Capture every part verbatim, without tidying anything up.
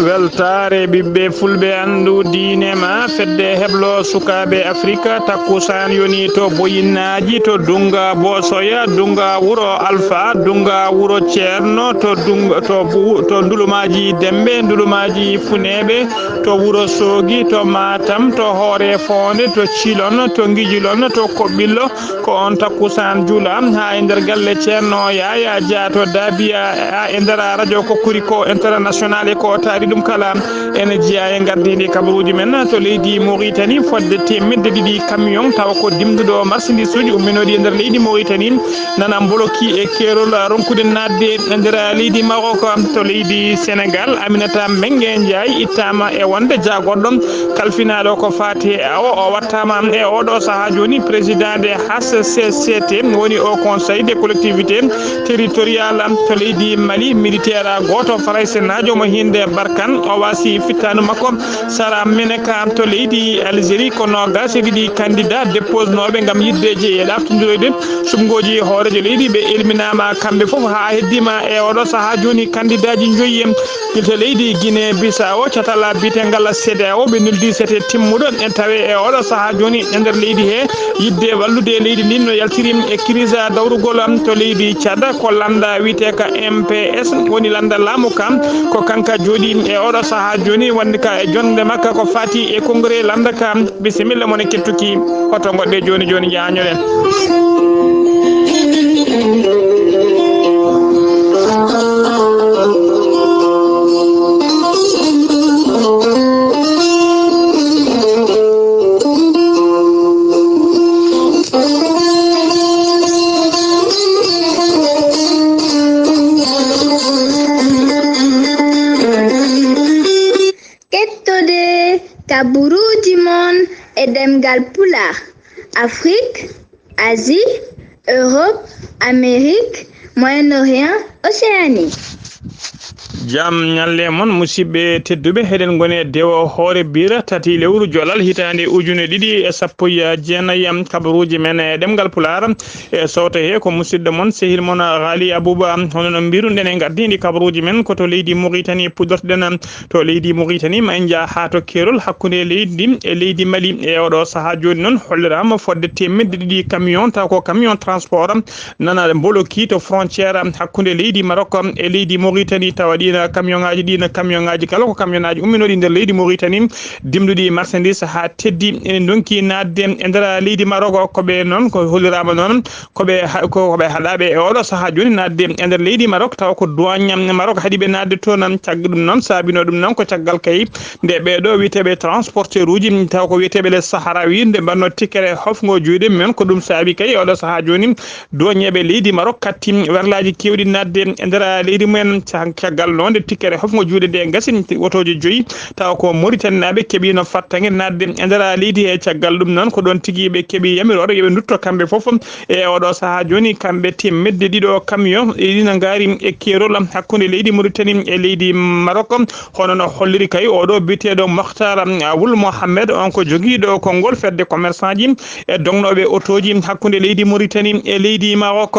Weltaare ɓiɓɓe fulɓe anndu diine ma fedde heblo sukaaɓe Afrika. Takkusaan yoni to Boyinnaaji, to Dunnga Boosoya, Dunnga Wuro Alfa, Dunnga Wuro Ceerno, to Dunnga, to Bu-, to Ndulumaaji Demmbe, Ndulumaaji Funeeɓe, to Wuro Soogi, to Maatam, to Hoore Foonde, to Cilon, to Ngijilon, to Koɓɓillo, ko on takkusaan juula haa e nder galle Ceerno Yaaya Jaato Daabiya, haa e nder radio Kokuriko International e ko taari ɗum kala. Ene jeyaa e ngardiindi kabaruuji men to leydi Mauritanie, fodde teemedde ɗiɗi camion tawa ko dimduɗo marchandise uji umminooɗi e nder leydi Mauritanie, nana mboloki e keerol ronkude naatde e nder leydi Maroc. To leydi Sénégal, Aminata Mbengue Ndiaye ittaama e wonde jaagorɗo kalfinaaɗo ko faati e awo, o wattaama e oɗo sahaa jooni président de H C C T, woni o Conseil des collectivités territoriales. To leydi Mali, militaire gooto Faraysenaajo mo hinnde Barkan, o waasi fittaandu makko sara Meneka. To leydi Algérie, ko noogaas e ɗiɗi candidat déposnooɓe ngam yiddeeji e ɗaaftondiroyde suɓngooji hooreejo leydi ɓe elminaama kamɓe fof haa heddiima e oɗo sahaa jooni candidaaji njoyi en. Gila to leydi Guinée Bissau, catal biyetengal CEDEAO, ɓe nuldi sete timmuɗo, en tawe e oɗo sahaa jooni e nder leydi he, yidde wallude leydi ndin no yaltiri e crise dawrugol to leydi Tchad. Ko lannda wiyetee ka M P S, woni lannda laamu ka, ko kanka jooɗi e oɗo sahaa jooni, wonde ka e jonde makka ko fati e congrès lannda ka. Bisimilla mon e kettuki, hoto ngoɗɗe jooni jooni jaañoɗen. Kettude kabaruuji mon e ɗemngal Pulaar, Afrik, Asie, Europe, Amérique, Moyen-Orient, Océanie. Jam ñalle mon, musidɓe tedduɓe, heɗen ngoni e dewo hoore bira tati lewru jolal hitaande ujune ɗiɗi e sappo e jeenayi. Kabaruuji men e ɗemngal Pulaar e sowto he ko musidɗo mon, sehil mon Ghali Abouba. Hono no mbiruɗen e ngardiindi kabaruuji men, ko to leydi Mauritanie puɗɗorteɗen. To leydi Mauritanie, ma en njah haa to keerol hakkunde leydi ndi e leydi Mali. E oɗo sahaa jooni noon, holliraama fodde teemedde ɗiɗi camion, taw ko camion transport, nana mboloki to frontière hakkunde leydi Maroc e leydi Mauritanie. Tawa ɗiin camion ŋaaji, ɗiin camion ŋaaji kala ko camion ŋaaji umminooɗi nder leydi Mauritanie, dimduɗi marchandise haa teddi, ene ndonki naatde e nder leydi Maroc. Ko ɓe noon, ko holliraama noon, ko ɓe ha-, ko ɓe haɗaaɓe e oɗo sahaa jooni naatde e nder leydi Maroc, tawa ko douane Maroc haɗi ɓe naatde toon. Caggal ɗum noon, saabinoo ɗum noon ko caggal kay nde ɓeeɗo wiyeteeɓe transporteur uji, tawa ko wiyeteeɓe les Sahrawi, nde mbanno tikkere hofngo juuɗe mum en. Ko ɗum saabi kay oɗo sahaa jooni douanier ɓe leydi Maroc katti werlaaji keewɗi naatde e nder leydi mumen. Ca-, caggal noon nde tikkere hofngo juuɗe nde gasi, otooji joyi tawa ko Mauritanie naaɓe keɓino fattange naatde e nder leydi he. Caggal ɗum noon ko ɗoon tigi ɓe keɓi yamiroore yo ɓe ndutto kamɓe fof. E oɗo sahaa jooni, kamɓe teemedde ɗiɗo camion ina ngaari e keerol hakkunde leydi Mauritanie e leydi Maroc. Hono no holliri kay oɗo biyeteeɗo Mokhtar Wul Mohammed, on ko jogiiɗo konngol fedde commerçant ji e dognooɓe otooji hakkunde leydi Mauritanie e leydi Maroc.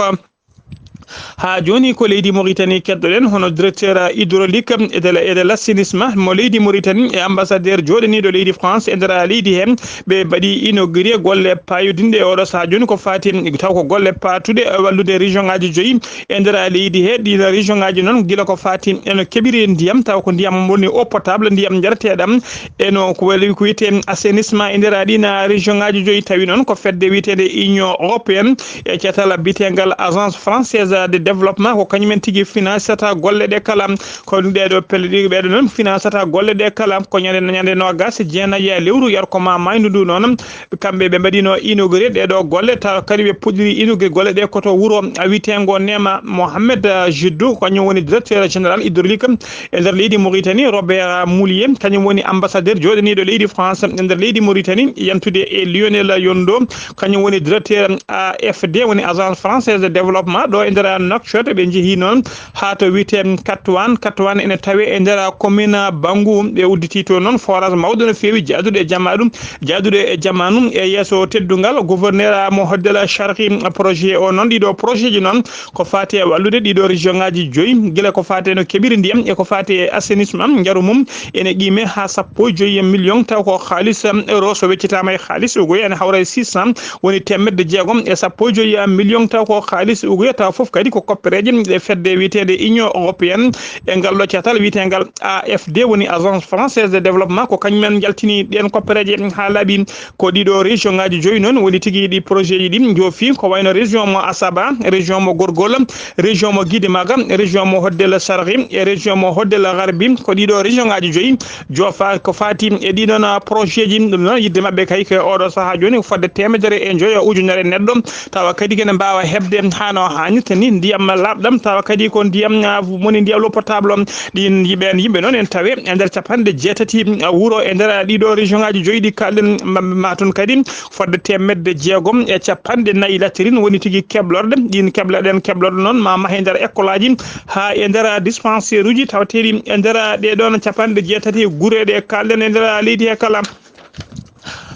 Haa jooni ko leydi Mauritanie keddoɗen, hono directeur hydraulique et de la, et de l'assainissement mo leydi Mauritanie e ambassadeur jooɗaniiɗo leydi France e nder leydi heen. Ɓe mbaɗi inauguré golle paayodinɗe e oɗo sahaa jooni ko faati taw ko golle paatuɗe e wallude région ŋaaji joyi e nder leydi he. Ɗiin région ŋaaji noon, gila ko faati eno keɓiri ndiyam, taw ko ndiyam woni eau potable, ndiyam njareteeɗam, eno ko weli ko wiyetee assainissement e nder ɗiin région ŋaaji joyi. Tawi noon ko fedde wiyeteende Union Européenne e catal biyetengal Agence Française de Développement, ko kañumen tigi financata golle ɗe kala. Ko ɗeeɗo pelle ɗiɗi ɓeeɗo noon financata golle ɗe kala. Ko ñande, ñande noogaas e jeenayi e lewru yarko ma mayndu ndu noon, kamɓe ɓe mbaɗino inauguré ɗeeɗo golle, tawa kadi ɓe puɗɗiri inauguré golle ɗe ko to wuro wiyeteengo Neema. Mohamed, ah, Jiddu, kañum woni directeur général hydraulique e nder leydi Mauritanie. Robert Moulier, kañum woni ambassadeur jooɗaniiɗo leydi France e nder leydi Mauritanie, yantude e Lionel Yondo, kañum woni directeur A F D, woni Agence Française de Développement, ɗo e nder Nouakchott, ɓe njehi noon haa to wiyetee Katwan. Katwan ene tawee e nder commune Bangu. Ɓe udditi toon noon forage mawɗo no feewi, jaaduɗo e jamaanu, jaaduɗo e jamaanu. E yeeso teddungal gouverneur mo Hoddel Sharqi, projet o noon, ɗiɗo projet ji noon ko faati e wallude ɗiɗo région ngaji joyi, gila ko faati e no keɓiri ndiyam e ko faati e assainissement, njaru mum ene qiime haa sappo e joyi million, taw ko haalis, um, euro, so weccitaama e haalis uguya ene hawra e six cent, woni teemedde jeegom e sappo e joyi million, taw ko haalis uguya, taw fof kadi ko koppereeje ɗe fedde wiyeteende Union Européenne e ngal ɗo catal wiyeteengal A F D, woni Agence Française de Développement, ko kañum en njaltini ɗeen koppereeje haa laaɓi. Ko ɗiɗo région ngaji joyi noon woni tigi ɗi projet ji ɗi njoofi, ko wayno région mo Asaba, région mo Gorgol, région mo Guidimaga, région mo Hoddel Sarhi e région mo Hoddel Garbi. Ko ɗiɗo région ngaji joyi joofa ko faati e ɗiɗon projet ji. Ɗum noon yidde maɓɓe kay ko oɗo sahaa jooni ko fodde teemedere e njoyo ujunere neɗɗo, tawa kadi kene mbaawa heɓde haa no haanirta ni ndiyam laaɓɗam, tawa kadi ko ndiyam, ah, woni ndiyam l'eau potable. Ɗin yimɓe, yimɓe noon en tawe e nder capanɗe jeetati wuro e nder ɗiɗo région ngaji joyi ɗi kalɗen, ma, ma toon kadi fodde teemedde jeegom e capanɗe nayi latrine woni tigi keblorɗe. Ɗin kebloɗen, keblorɗe noon ma mahe nder école aji haa e nder dispensaire uji tawateeɗi e nder ɗee ɗoon capanɗe jeetati gure ɗe kalɗen e nder leydi he kala.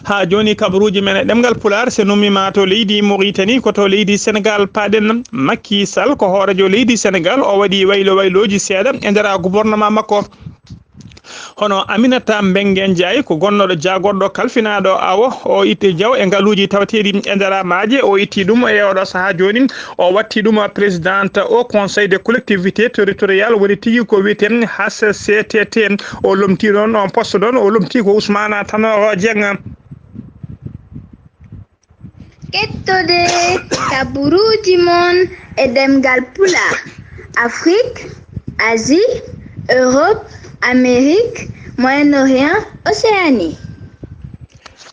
Haa jooni kabaruuji men e ɗemngal Pulaar, so nummiima to leydi Mauritanie, ko to leydi Senegaal paaɗen. Macky Sall ko hooreejo leydi Senegaal, o waɗi waylo waylooji seeɗa e nder gouvernement makko. Hono Aminata Mbengue Ndiaye ko gonnooɗo jaagorɗo kalfinaaɗo awo, o itti jaw e ngaluuji tawateeɗi e nder maaje, o itti ɗum e oɗo sahaa jooni, o watti ɗum présidente au Conseil des collectivités territoriales, woni tigi ko wiyetee H C T T, o lomtii ɗoon on poste ɗoon, o lomtii ko Ousmane Tanor Dieng. Kettode kabaruuji mon e ɗemngal Pulaar, Afrique, Asie, Europe, Amérique, Moyen-Orient, Océanie.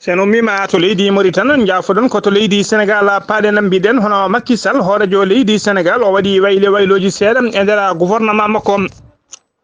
So en ummiima to leydi Mauritanie, njaafoɗon ko to leydi Senegaal paaɗen, mbiɗen hono Macky Sall, hooreejo leydi Senegaal, o waɗi wayle waylooji seeɗa e nder gouvernement makko.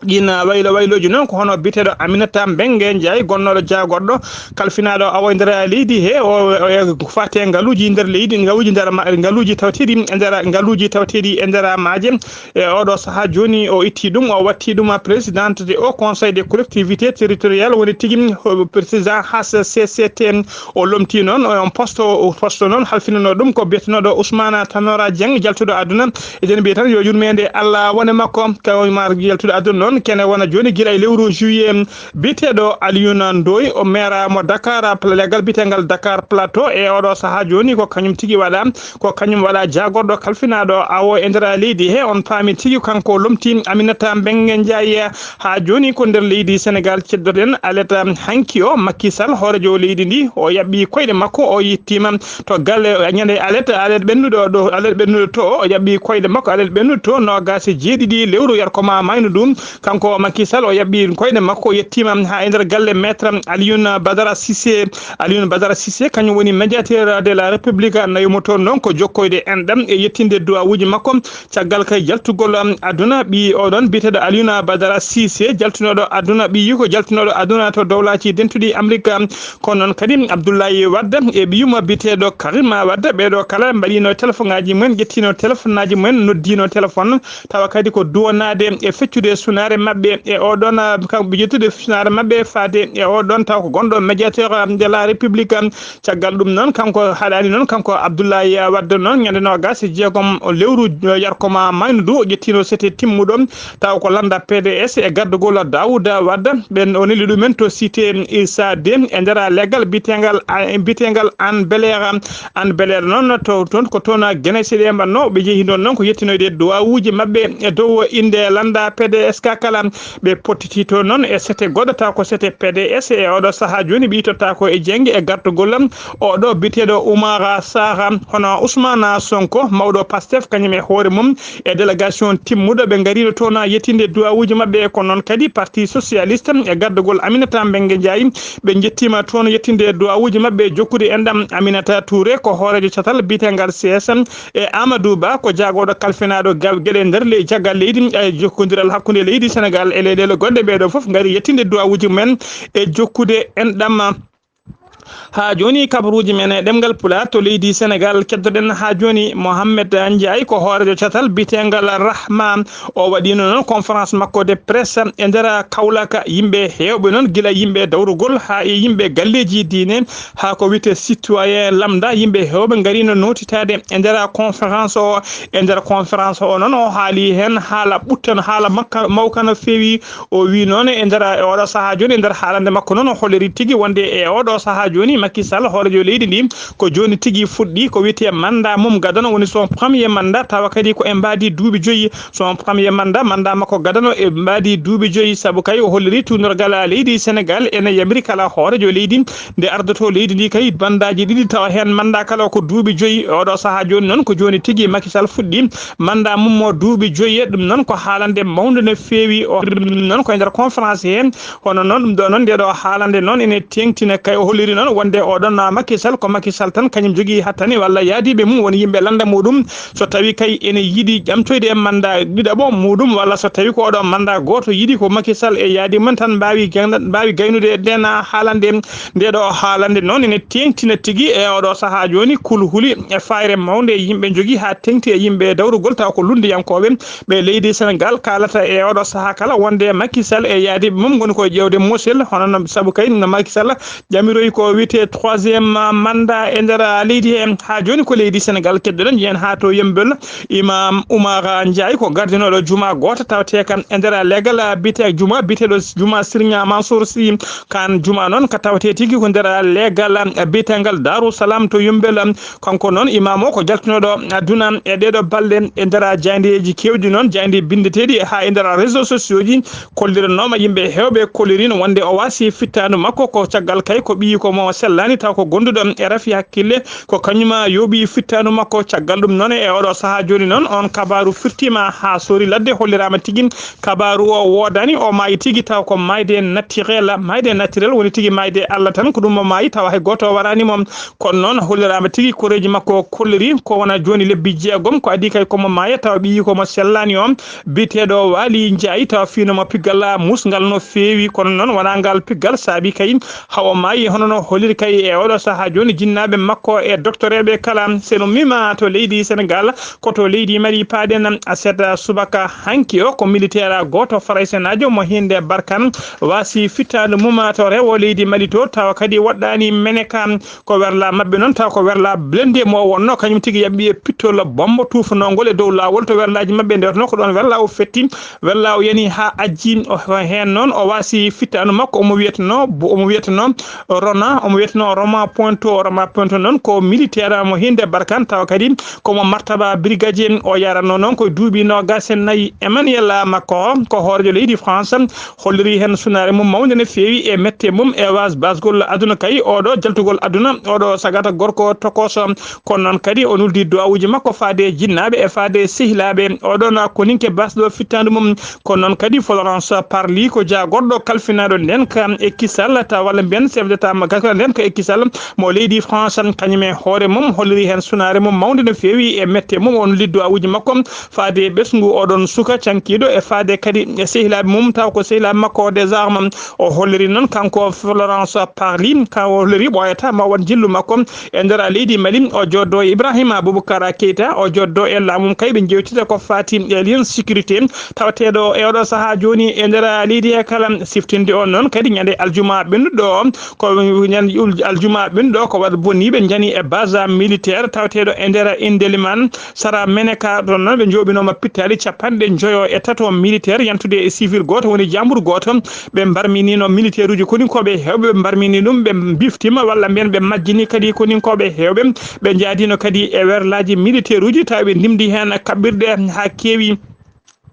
Ɗin waylo waylooji noon ko hono biyeteeɗo Aminata Mbengue Ndiaye, gonnooɗo jaagorɗo kalfinaaɗo awo e nder leydi he, o, o, o faati e ngaluuji nder leydi, ngaluuji nder ma-, ngaluuji tawateeɗi e nder, ngaluuji tawateeɗi e nder maaje. E oɗo sahaa jooni o itti ɗum, o watti ɗum présidente de au Conseil des collectivités territoriales, woni tigi, o, président H C C T. O lomtii noon, o, on poste, o poste noon halfinanoo ɗum ko biyetenooɗo Ousmane Tanor Dieng, jaltuɗo aduna. Eɗen mbiya tan yo yurmeende Allah wone makko. Kawmar jaltuɗo aduna noon, kene wona jooni gila e lewru juillet. Biyeteeɗo Alioune Ndoye, o maire mo Dakar, pla-, leggal biyeteengal Dakar Plateau, e oɗo sahaa jooni ko kañum tigi waɗa, ko kañum waɗa jaagorɗo kalfinaaɗo awo e nder leydi he. On paami tigi kanko lomtii Aminata Mbengue Ndiaye. Haa jooni ko nder leydi Senegaal ceddoɗen alet, um, hanki o Macky Sall, hooreejo leydi ndi, o yaɓɓi koyɗe makko, o yettiima to galle, ñande alet, alet ɓennuɗo ɗo, alet ɓennuɗo to, o yaɓɓi koyɗe makko, alet ɓennuɗo to, noogaas e jeeɗiɗi lewru yarko ma maynu ɗum. Kanko Macky Sall, o yaɓɓi koyɗe makko, o yettiima haa e nder galle Maître Alioune Badara Cissé. Alioune Badara Cissé, kañum woni médiateur de la République, nawi mo toon noon ko jokkoyde enɗam e yettinde duwawuuji makko. Caggal kay jaltugol, um, aduna ɓiyi oɗon biyeteeɗo Alioune Badara Cissé, jaltunooɗo aduna, ɓiyi ko jaltunooɗo aduna to Dowlaaji Dentuɗi Amrik, um, kono noon kadi Abdoulaye Wade e ɓiyum biyeteeɗo Karim Wade, ɓeeɗo kala mbaɗiino téléphone aji mumen, ƴettiino téléphone aji mumen, noddiino téléphone, tawa kadi ko duwanaade e feccude sunaare maɓɓe e oɗon, uh, kam ɓe ƴettude sunaare maɓɓe faade e oɗon taw ko gonɗo médiateur, um, de la République, um, Caggal ɗum noon, kanko haɗaani noon, kanko Abdoulaye Wade noon, ñande noogaas e jeegom lewru yarko ma maynudu, o ƴettiino sete timmuɗo, taw ko lannda P D S e gardagol Daouda Wade. Ɓen o neli ɗumen to cité Issa deux e nder leggal biyeteengal, a-, biyeteengal Hann Bel-Air. Hann Bel-Air noon, to, toon ko toon Guénesse ɓe mbaɗnoo, ɓe njehi ɗoon noon ko yettinoyde duwawuuji maɓɓe e dow innde lannda P D S ka kala. Ɓe pottiti toon noon e sete goɗɗo, taw ko sete P D S e oɗo sahaa jooni, ɓe ittotaako e jeynge e gartugol oɗo biyeteeɗo Oumar Sarr. Hono Ousmane Sonko, mawɗo Pastef, kañum e hoore mum e délégation timmuɗo, ɓe ngariino toon yettinde duwawuuji maɓɓe. Ko noon kadi Parti Socialiste e gardagol Aminata Mbengue Ndiaye, ɓe njettiima toon yettinde duwawuuji maɓɓe e jokkude enɗam. Aminata Touré ko hooreejo catal biyeteengal C S M, e Amadou Ba ko jaagorɗo kalfinaaɗo ga-, geɗe nder ley-, caggal leydi, e jokkondiral hakkunde leydi Senegaal e leyɗeele goɗɗe. Ɓeeɗo fof ngari yettinde duwawuuji mumen e jokkude enɗam. Haa jooni, kabaruuji men e ɗemngal Pulaar to leydi Senegaal, keddoɗen haa jooni Mohamed Ndiaye, ko hooreejo catal biyeteengal Rahma. O waɗiino noon conférence makko de presse e nder Kaolack. Yimɓe heewɓe noon, gila yimɓe dawrugol haa e yimɓe galleeji diine, haa ko wiyetee citoyen lambda, yimɓe heewɓe ngariino nootitaade e nder conférence o. E nder conférence o noon, o haali heen haala ɓuttan, haala makka, mawka no feewi. O wi noon e nder, e oɗo sahaa jooni, e nder haalande makko noon, o holliri tigi wonde e oɗo sahaa jooni, Macky Sall, hooreejo leydi ndi, ko jooni tigi fuɗɗi ko wiyetee mandat mum gadano, woni son premier mandat, tawa kadi ko e mbaadi duuɓi joyi. Son premier mandat, mandat makko gadano e mbaadi duuɓi joyi, sabu kay o holliri tuundorgal leydi Senegaal ene yamiri kala hooreejo leydi nde ardoto leydi ndi kay bandaaji ɗiɗi, tawa heen mandat kala ko duuɓi joyi. Oɗo sahaa jooni noon, ko jooni tigi Macky Sall fuɗɗi mandat mum o duuɓi joyi. Ɗum noon ko haalande mawnde no feewi. O ɗum noon ko e nder conférence heen. Hono noon ɗum ɗo noon, nde ɗo haalande noon ene teeŋtina kay. O holliri noon wonde oɗon Macky Sall ko Macky Sall tan kañum jogii hattane walla yaadiiɓe mum woni yimɓe lannda muɗum. So tawi kay ene yiɗi ƴamtoyde e mandat ɗiɗaɓo muɗum, walla so tawi ko oɗo mandat gooto yiɗi, ko Macky Sall e yaadi mum tan mbaawi gayna-, mbaawi gaynude e nden haalande. Nde ɗo haalande noon ene teeŋtina tigi e oɗo sahaa jooni kulhuli e fayre mawnde yimɓe njogii haa teeŋti e yimɓe dawrugol, taw ko lunndiyankooɓe ɓe leydi Senegaal kaalata e oɗo sahaa kala wonde Macky Sall e yaadiiɓe mum ngoni koye ƴeewde Mosel, hono no, sabu kay no Macky Sall ƴamiroyi ko wiyetee troisième mandat e nder leydi he. Haa jooni ko leydi Senegaal keddoɗen, njiyen haa to Yembel. Imam Oumar Ndiaye ko gardinooɗo juma gooto tawateeka e nder leegal biyetee juma, biyeteeɗo juma Serigne Mansour Sy. Kaan juma noon ka tawetee tigi ko nder leegal biyeteengal Darou Salam to Yembel. Kanko noon imam o ko jaltinooɗo aduna e ɗeeɗo balɗe e nder jaayndeeji keewɗi noon, jaaynde binndeteeɗi haa e nder réseaux sociaux ji. Kolliranooma yimɓe heewɓe kolliri no wonde o waasi fittaandu makko ko caggal kay ko ɓiyiiko mo sellaani taw ko gonduɗo e rafi hakkille, ko kañum yooɓi fittaandu makko. Caggal ɗum noon e oɗo sahaa jooni noon on kabaaru firtiima haa soori ladde, holliraama tigi kabaaru o woodaani, o maayi tigi taw ko maayde naturel, maayde naturel woni tigi maayde Allah tan, ko ɗum o maayi taw hay gooto waraani mo. Kono noon holliraama tigi koreeji makko kolliri ko wona jooni lebbi jeegom ko adii kay ko mo maaya taw ɓiyiiko mo sellaani o biyeteeɗo Waali Njaayi taw fiino mo piggal musngal no feewi, kono noon wonaa ngal piggal saabi kay hawo maayi, hono no holliri kay e oɗo sahaa jooni jinnaaɓe makko e doktoreeɓe kala. So en ummiima to leydi Senegaal, ko to leydi Mali paaɗen. Aset subaka hanki o ko militeer gooto faraysenaajo mo hinnde Barkan waasi fittaandu mum to rewo leydi Mali to, tawa kadi woɗɗaani Meneka. Ko werla maɓɓe noon, taw ko werla blende mo wonno, kañum tigi yaɓɓi e pittol bombo tuufanongol e dow laawol to werlaaji maɓɓe ndewtano. Ko ɗoon werla o fetti, werla o yani haa ajji. O heen noon o waasi fittaandu makko, omo wiyetno, omo wiyetno Rona, omo wiyetno Roma Pointo. Roma Pointo noon ko militaire mo hinnde Barkan, tawa kadi komo martaba brigadier. O yaranno noon ko duuɓi noogas e nayi. Emmanuel Macron ko hooreejo leydi France, holliri heen sunaare mum mawnde no feewi e mette mum e waas basgol aduna kay, oɗo jaltugol aduna, oɗo sagata gorko tokoso. Kono noon kadi o nuldi duwawuuji makko faade e jinnaaɓe e faade e sehilaaɓe. Oɗon koninke basɗo fittaandu mum. Kono noon kadi Florence Parly ko jaagorɗo kalfinaaɗo ndeenka e kisal, tawa walla mbiyen chef d'état ma-, kalfinaaɗo ndeenka e kisal mo leydi France, kañum e hoore mum holliri heen sunaare mum mawnde no feewi e mette mum. O nuldi duwawuuji makko faade e ɓesngu oɗon suka cankiiɗo e faade kadi e sehilaaɓe mum, taw ko sehilaaɓe makko o désarme. O holliri noon kanko Florence Parly, ka o holliri ɓooyata ma won jillu makko e nder leydi Mali. O joddo e Ibrahima Boubacar Keita, o joddo e laamu mum kay ɓe njeewtida ko faati e lien sécurité tawateeɗo e oɗo sahaa jooni e nder leydi he kala. Siftinde on noon kadi ñande aljuma ɓennuɗo o, ko ñande ul-, aljuma ɓennuɗo o ko waɗ boniiɓe njani e base militaire tawateeɗo e nder Indeliman. Sara Meneka, ɗon noon ɓe njooɓinooma pittaali capanɗe njoyo e tato militaire yantude e civil gooto, woni jaambur gooto. Ɓe mbarminiino militaire uji koninkooɓe heewɓe, ɓe mbarmini ɗum, ɓe mbiftima walla mbiyen ɓe majjini kadi koninkooɓe heewɓe. Ɓe njaadiino kadi e werlaaji militaire uji, tawi ɓe ndimdi heen kaɓɓirɗe haa keewi.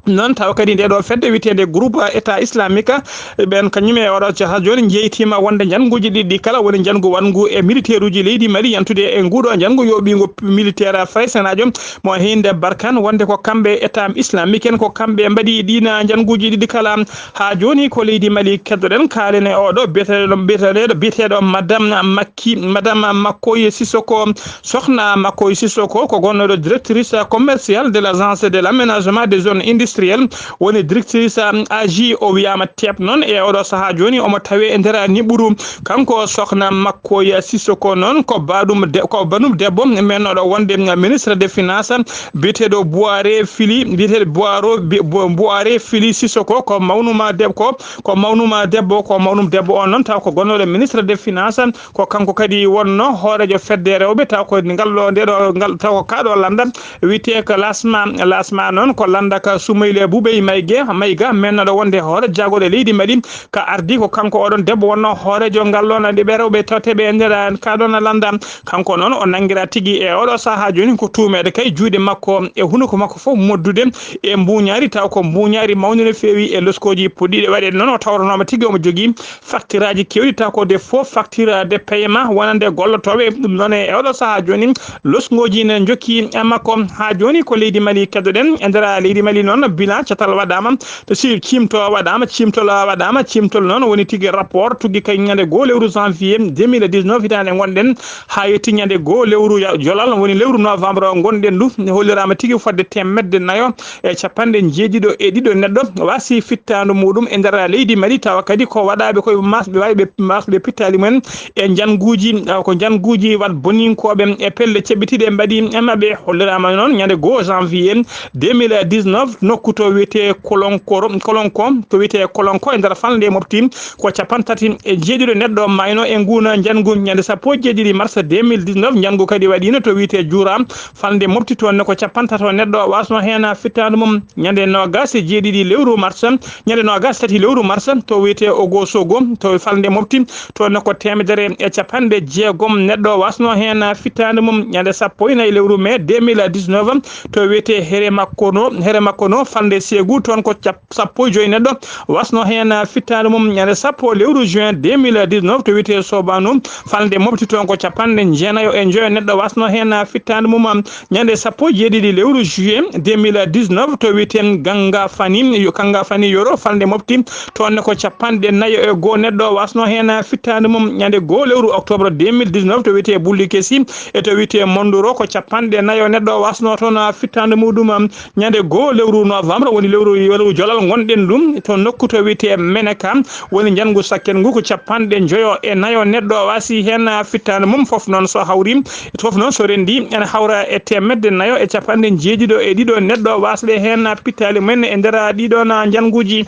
Noon tawa kadi nde ɗo fedde wiyeteende groupe État islamique, ɓen kañum e oɗo caha jooni njeytiima wonde njannguuji ɗiɗi kala woni njanngu waɗngu e militaire uji leydi Mali yantude e nguuɗo njanngu yooɓiingu militaire faraysenaajo mo hiinde Barkan, wonde ko kamɓe État islamique en, ko kamɓe mbaɗi ɗiin njannguuji ɗiɗi kala. Haa jooni ko leydi Mali keddoɗen, kaalen e oɗo biyeteeɗo, biyeteeɗo, biyeteeɗo Madame Makki, Madame Makoye Sissoko, Sokhna Makoye Sissoko, ko gonnooɗo directrice commerciale de l'Agence de l'aménagement des zones industrielles industriel, woni directrice, um, A G, o wiyaama teep noon e oɗo sahaa jooni, omo tawee e nder niɓɓuru. Kanko sohna makko ya Sissoko noon, ko baɗum de-, ko banum debbo men oɗo wonde ministre de finance, biyeteeɗo Buare Fili, biyeteeɗo Buaro, bi-, Bu-, Buare Fili Sissoko, ko mawnuma debbo, ko, ko mawnuma debbo, ko mawnum debbo on noon, taw ko gonnooɗo ministre de finance, ko kanko kadi wonno hooreejo fedde rewɓe, taw ko ngal ɗo, nde ɗo, ngal, taw ko kaa ɗo lannda wiyetee ko Lasma. Lasma noon ko lannda ka Soumaïla Boubèye Maïga, Maïga, men aɗo wonde hoore jaagorɗe leydi Mali, ka ardi ko kanko oɗon debbo wonno hooreejo ngal ɗon ɓiɓɓe rewɓe tawteeɓe e nder kaa ɗon lannda. Kanko noon o nanngiraa tigi e oɗo sahaa jooni ko tuumeede kay juuɗe makko e hunuko makko fof moddude e mbuuñaari, taw ko mbuuñaari mawndi no feewi e loskooji puɗɗiiɗe waɗeede noon. O tawranooma tigi omo jogii facturaaji keewɗi, taw ko des faux factures de paiement wonande gollotooɓe. Ɗum noon e oɗo sahaa jooni losngooji ne njokki e makko. Haa jooni ko leydi Mali keddoɗen. E nder leydi Mali noon bilan catal waɗaama, to si ciimto waɗaama, ciimtol waɗaama, ciimtol noon woni tigi rapport tuggi kay ñande goo lewru janvier deux mille dix-neuf hitaande ngonɗen, haa yetti ñande goo lewru ya-, jolal, woni lewru novembre ngonɗen ndu, holliraama tigi fodde teemedde nayo e capanɗe njeeɗiɗo e ɗiɗo neɗɗo waasi fittaandu muɗum e nder leydi Mali, tawa kadi ko waɗaaɓe koye mas-, ɓe wawi ɓe mas-, ɓe pittaali mumen e njanguuji, eh, ko njanguuji wat boninkooɓe e pelle ceɓɓitiiɗe mbaɗi e maɓɓe. Holliraama noon ñande goo janvier deux mille dix-neuf, nokku to wiyetee Kolonko, Kolonko, to wiyetee Kolonko e nder falnde Mopti, ko capanɗe tati e jeeɗiɗo neɗɗo mayno e nguun njangu. Ñande sappo e jeeɗiɗi mars deux mille dix-neuf, njangu kadi waɗiino to wiyetee Juura, falnde Mopti, toon ne ko capanɗe tato neɗɗo wasno heen fittaandu mum. Ñande noogas e jeeɗiɗi lewru mars, ñande noogas tati lewru mars, to wiyetee Ogosogo, to falnde Mopti, toon ne ko teemedere e capanɗe jeegom neɗɗo wasno heen fittaandu mum. Ñande sappo e nayi lewru mai deux mille dix-neuf, to wiyetee Here Makkono, Here Makkono, falnde Seegu, toon ko cap-, sappo e joyi neɗɗo wasno heen fittaandu mum. Ñande sappo lewru juin deux mille dix-neuf, to wiyetee Sobanu, falnde Mopti, toon ko capanɗe jeenayo e njoyo neɗɗo wasno heen fittaandu mum. Ñande sappo e jeeɗiɗi lewru juillet deux mille dix-neuf, to wiyetee Ganga Fani, yo-, Ganga Fani Yoro, falnde Mopti, toon ne ko capanɗe nayo e goo neɗɗo wasno heen fittaandu mum. Ñande goo lewru octobre deux mille dix-neuf, to wiyetee Bulli Kesi e to wiyetee Mondoro, ko capanɗe nayo neɗɗo wasno toon fittaandu muɗum. Ñande goo lewru novembre, woni lewru, lewru jolal ngonɗen ɗum, to nokku to wiyetee Meneka, woni njangu sakken ngu, ko capanɗe njoyo e nayo neɗɗo wasi heen fittaandu mum. Fof noon so hawri, fof noon so rendi, ene hawra e teemedde nayo e capanɗe jeeɗiɗo e ɗiɗo neɗɗo wasɓe heen pittaali mumen e nder ɗiɗo na njanguuji.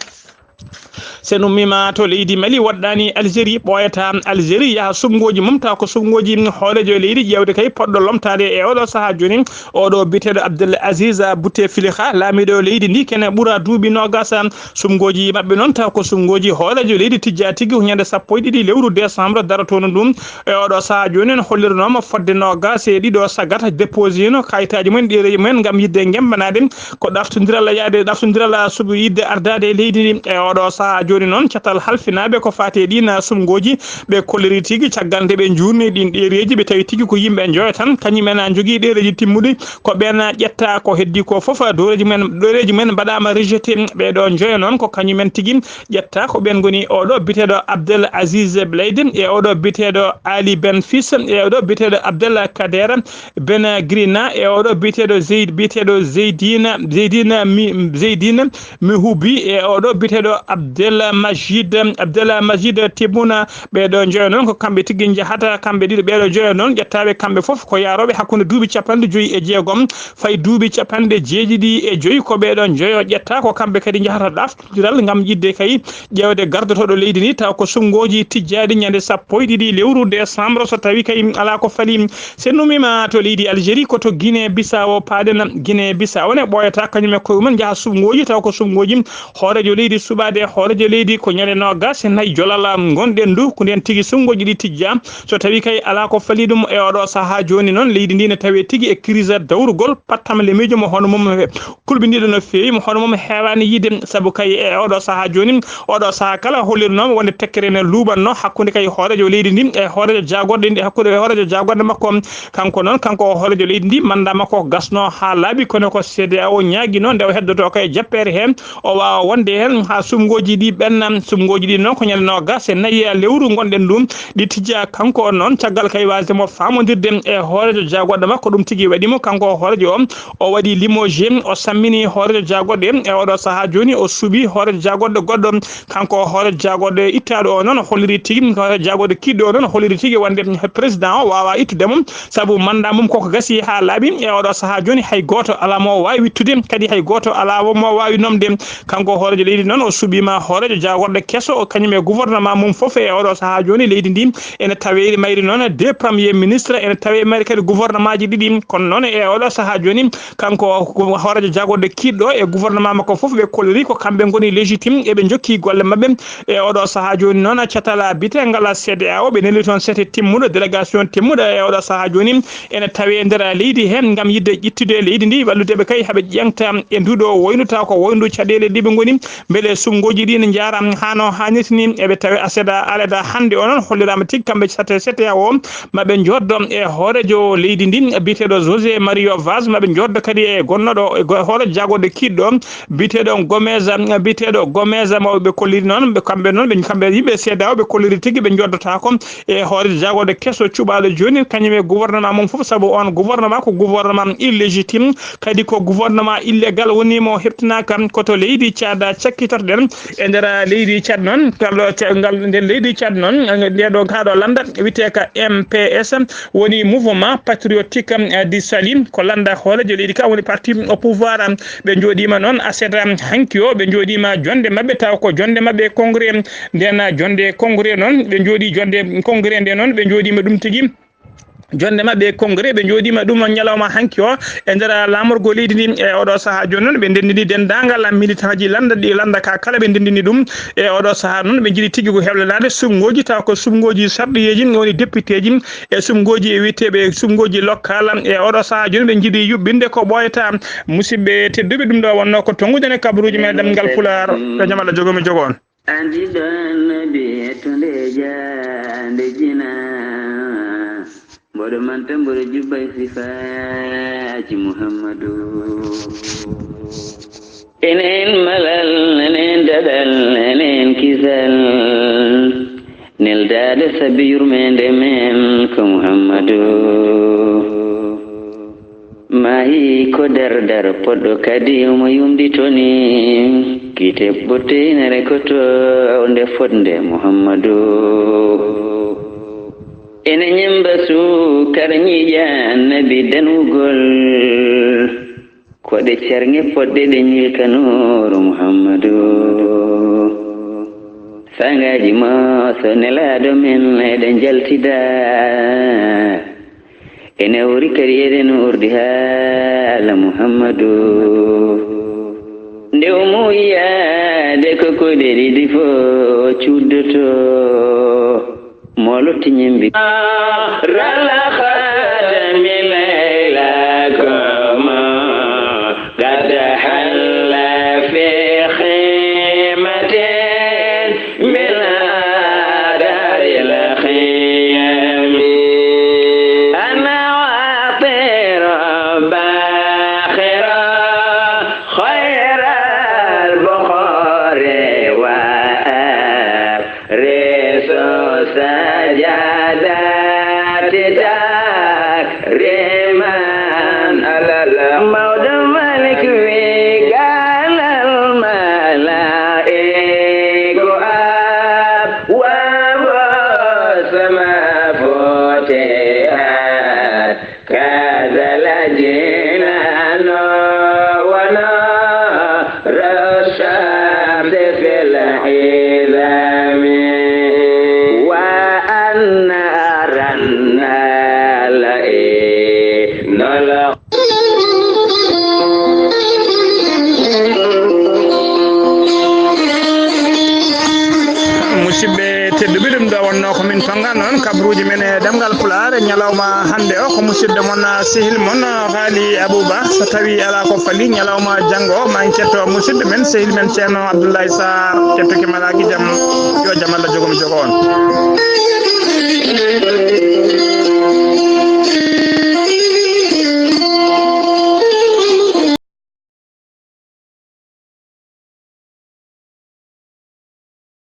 Sen ummiima to leydi Mali, woɗɗaani Algérie, ɓooyata Algérie, yaha suɓngooji mum, taw ko suɓngooji hooreejo leydi, ƴeewde kay poɗɗo lomtaade e oɗo sahaa jooni, oɗo biyeteeɗo Abdel Aziz Bouteflika, laamiiɗo leydi ndi, kene ɓura duuɓi noogas. Suɓngooji maɓɓe noon, taw ko suɓngooji hooreejo leydi tijjaa tigi ko ñande sappo e ɗiɗi lewru décembre darotoondu ndun. E oɗo sahaa jooni, en holliranooma fodde noogas e ɗiɗo sagat déposé no kayitaaji mumen, ɗereeji mumen ngam yiɗde ngembanaade ko ɗaftondiral yaade, ɗaftondiral suɓi yiɗde ardaade e leydi ndi. E oɗo sahaa jooni noon, catal halfinaaɓe ko faati e ɗiin suɓngooji, ɓe kolliri tigi caggal nde ɓe njuurni ɗiin ɗereeji, ɓe tawi tigi ko yimɓe njoyo tan, kañum en njogii ɗereeji timmuɗi, ko ɓeen ƴetta ko heddi ko fof, ɗereeji mumen, ɗereeji mumen mbaɗaama rejeté. Ɓee ɗo njoyo noon ko kañum en tigi ƴetta, ko ɓeen ngoni oɗo biyeteeɗo Abdel Aziz Blade, e oɗo biyeteeɗo Ali Ben Fis, e oɗo biyeteeɗo Abdel Kader Ben Grina, e oɗo biyeteeɗo Zeyd, biyeteeɗo Zeydina, Zeydina Mi-, Zeydina Mihubi, e oɗo biyeteeɗo Abdel Majid, Abdel Majid Tebuna. Ɓee ɗo njoyo noon ko kamɓe tigi njahata, kamɓe ɗiɗo, ɓee ɗo njoyo noon ƴettaaɓe kamɓe fof ko yaarooɓe hakkunde duuɓi capanɗe joyi e jeegom fayi duuɓi capanɗe jeeɗiɗi e joyi. Ko ɓee ɗo njoyo ƴetta, ko kamɓe kadi njahata ɗaftondiral ngam yiɗde kay ƴeewde gardotooɗo leydi ndi, taw ko suɓngooji tijjaaɗi ñande sappo e ɗiɗi lewru décembre, so tawi kay alaa ko fali. Sen ummiima to leydi Algérie, ko to Guinée Bissau paaɗen. Guinée Bissau ne ɓooyata kañum e koye mum njaha suɓngooji, taw ko suɓngooji hooreejo leydi suɓaade hooreejo leydi ko ñande noogas e nayi jolal ngonɗen ndu, ko ndeen tigi suɓngooji ɗi tijjaa, so tawi kay alaa ko fali ɗum. E oɗo sahaa jooni noon, leydi ndi ne tawee tigi e crise dawrugol, pattamle miijo mo hono mum kulɓiniiɗo no feewi, mo hono mum heewaani yiide, sabu kay e oɗo sahaa jooni, oɗo sahaa kala hollirnooma wonde tekkere ne luuɓanno hakkunde kay hooreejo leydi ndi e hooreejo jaagorɗe ndi, hakkunde hooreejo jaagorɗe makko. Kanko noon, kanko o hooreejo leydi ndi, mandat makko ko gasno haa laaɓi, kono ko C D A O ñaagino nde o heddoto kay jappeere heen, o waawa wonde heen haa suɓngooji ɗi Ɓenna sumngooji ɗi noon ko ñande noogas e nayi lewru ngonɗen ɗum, ɗi tijja. Kanko on noon, caggal kay waasde mo faamondirde e hooreejo jaagorɗe makko, ɗum tigi waɗi mo. Kanko hooreejo o, o waɗi limogé, o sammini hooreejo jaagorɗe e oɗo sahaa jooni, o suɓi hooreejo jaagorɗe goɗɗo. Kanko hooreejo jaagorɗe ittaaɗo o noon holliri tigi, hooreejo jaagorɗe kiiɗɗo o noon holliri tigi wonde président o waawaa ittude mo, sabu mandat mum koko gasi haa laaɓi. E oɗo sahaa jooni hay gooto alaa mo waawi wittude, kadi hay gooto alaa mo waawi nomde. Kanko hooreejo leydi noon, o suɓiima hooreejo jaagorɗe keso, o kañum e gouvernement mum fof. E oɗo sahaa jooni, leydi ndi ene tawee mayri noon deux premiers ministres, ene tawee mayri kadi gouvernement ji ɗiɗi. Kono noon, e oɗo sahaa jooni, kanko ko hooreejo jaagorɗe kiiɗɗo e gouvernement makko fof, ɓe kolliri ko kamɓe ngoni légitime, eɓe njokki golle maɓɓe. E oɗo sahaa jooni noon, catal biteegal C D A O, ɓe neldi toon sete timmuɗo, délégation timmuɗo. E oɗo sahaa jooni, ene tawee nder leydi heen ngam yiɗde ƴettude leydi ndi, wallude ɓe kay haɓe ƴeŋta e nduɗo woynu, taw ko woynu caɗeele ɗi ɓe ngoni, mbele sumngooji ɗi ne njaara haa no haanirta ni. Eɓe tawi aseda aleda hannde o noon holliraama tigi kamɓe sate sete o maɓe njoddo e hooreejo leydi ndi biyeteeɗo José Mario Vaz, maɓe njoddo kadi e gonnoɗo e go-, hooreejo jaagorɗe kiiɗɗo biyeteeɗo Gomez, biyeteeɗo Gomez mo ɓe kolliri noon, ɓe kamɓe noon, ɓe kamɓe yimɓe C D A O ɓe kolliri tigi ɓe njoddotaako e hooreejo jaagorɗe keso cuɓaaɗo jooni, kañum e gouvernement mum fof, sabu on gouvernement ko gouvernement illégitime, kadi ko gouvernement illégal woni mo heɓtinaaka. Ko to leydi Tchad cakkitotoɗen e nder leydi Tchad noon, ngal, ngal, nder leydi Tchad noon, ndeɗo, kaa ɗo lannda wiyetee ka M P S, woni Mouvement Patriotique, eh, du Salut, ko lannda hooreejo leydi ka woni parti au pouvoir. Ɓe njooɗiima noon aset hanki o, ɓe njooɗiima jonnde maɓɓe, taw ko jonnde maɓɓe congrès. Nden jonnde congrès noon, ɓe njooɗii jonnde congrès nde noon, ɓe njooɗiima ɗum tigi. Jonnde maɓɓe congrès, ɓe njooɗiima ɗum ñalawma hanki o e nder laamorgo leydi ndi. E oɗo sahaa jooni noon, ɓe ndenndini denndaangal militant ji lannda ɗi, lannda ka kala, ɓe ndenndini ɗum. E oɗo sahaa noon, ɓe njiɗi tigi ko heblanaade suɓngooji, taw ko suɓngooji sarɗiyeeji, woni député ji, e suɓngooji e wiyeteeɓe suɓngooji local. E oɗo sahaa jooni, ɓe njiɗi yuɓɓinde ko ɓooyata. Musidɓe tedduɓe, ɗum ɗo wonno ko tonngude e kabaruuji men ɗemngal Pulaar. Yo jam Allah jogo mi jogo on. Andiɗo annabi e tunde jaande jina, mboɗo manta mboɗo jubbay sifaaji Muhammadu. Enen malal, enen daɗal, enen kisal, neldaade sabi yurmeende men ko Muhammadu. Maayi ko dardar poɗɗo kadi omo yumɗi toni. Kiite ɓotte ina rekoto nde fotnde Muhammadu. Ene ñemba suukar ñiiƴa annabi danwugol. Koɗe carŋe poɗɗe ɗe ñilka nuuru Muhammadu. Sangaaji mooso nelaaɗo men eɗe njaltida. Ene wuri kadi eɗen urdi haala Muhammadu. Nde o muuyi yaade ko koyɗe ɗiɗi fof cuddoto, mo lutti ñembi. Rala khadami laylakum. قد حل في خيمة من آدار الخيم. أنا وطير باخر خير البخور وآب ريس سجادات تكريما على المولى الملك وقال الملائك أبواب السماء فتحت كذا الجنان ونار الشمس في العظام وأن أرنا العين. Musidɓe tedduɓe, ɗum ɗo wonno ko min tonngano on kabaruuji men e ɗemngal Pulaar e ñalawma hannde o. Ko musidɗo mon, sehil mon, Haali Abuba. So tawii alaa ko fali, ñalawma janngo o, ma en ketto musidɗo men, sehil men Ceerno Abdoulaye Sarr, kettuki malaaki jam. Yo jam Allah jogo mi jogo on.